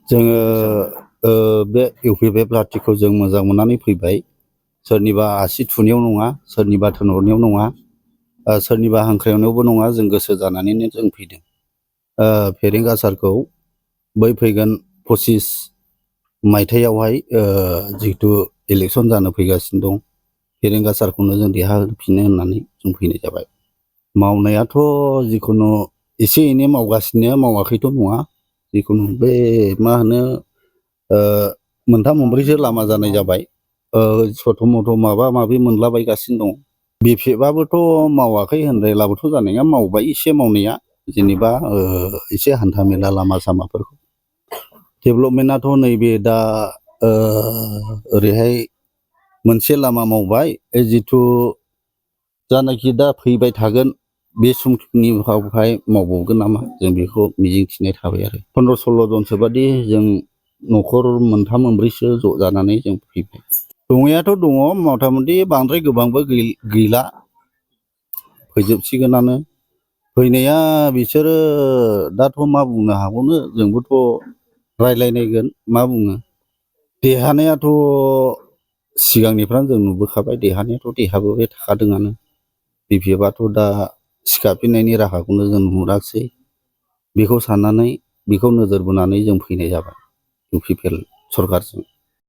जोङो बे इउपिपिएल पार्टिखौ जों मोजां मोननानै फैबाय। सोरनिबा आसि थुनायाव नङा, सोरनिबा थोनहरनायाव नङा, सोरनिबा हांख्रायनायावबो नङा, जों गोसो जानानैनो जों फैदों। फेरेंगा सारखौ बै फैगोन 25 मायथाइयावहाय जिहेतु इलेक्सन जानो फैगासिनो दं, फेरेंगा सारखौनो जों देरहाहोफिननो होननानै जों फैनाय जाबाय। मावनायाथ' जिखुनु एसे एनै मावगासिनो, मावाखैथ' नङा। जिखुनु बे मा होनो मोनथाम मोनब्रैसो लामा जानाय जाबाय। सथ' मथ' माबा माबि मोनलाबायगासिनो दं। बिपिएफआबोथ' मावाखै होनद्रायलाबोथ' जानाय नङा, मावबाय एसे मावनाया, जेनेबा एसे हान्था मेला लामा सामाफोरखौ। डेभेलपमेन्टआथ' नैबे दा ओरैहाय मोनसे लामा मावबाय, जिथु जानाखि दा फैबाय थागोन बे समनिहाय मावबावगोन नामा, जों बेखौ मिजिंथिनाय थाबाय आरो। 15-16 जनसो बादि जों न'खर मोनथाम मोनब्रैसो ज' जानानै जों फैबाय। दंनायाथ' दङ, मथा मथि बांद्राय गोबांबो गैला, फैजोबसिगोनानो। फैनाया बिसोरो दाथ' मा बुंनो हाबावनो, जोंबोथ' रायज्लायनायगोन, मा बुङो। देरहानायाथ' सिगांनिफ्रायनो जों नुबोखाबाय, देरहानायाथ' देरहाबोबाय थाखादोंआनो। बिपिएफआथ' दा सिखारफिननायनि राहाखौनो जों नुहुरासै। बेखौ साननानै, बेखौ नोजोर बोनानै जों फैनाय जाबाय इउपिपिएल सरकारजों।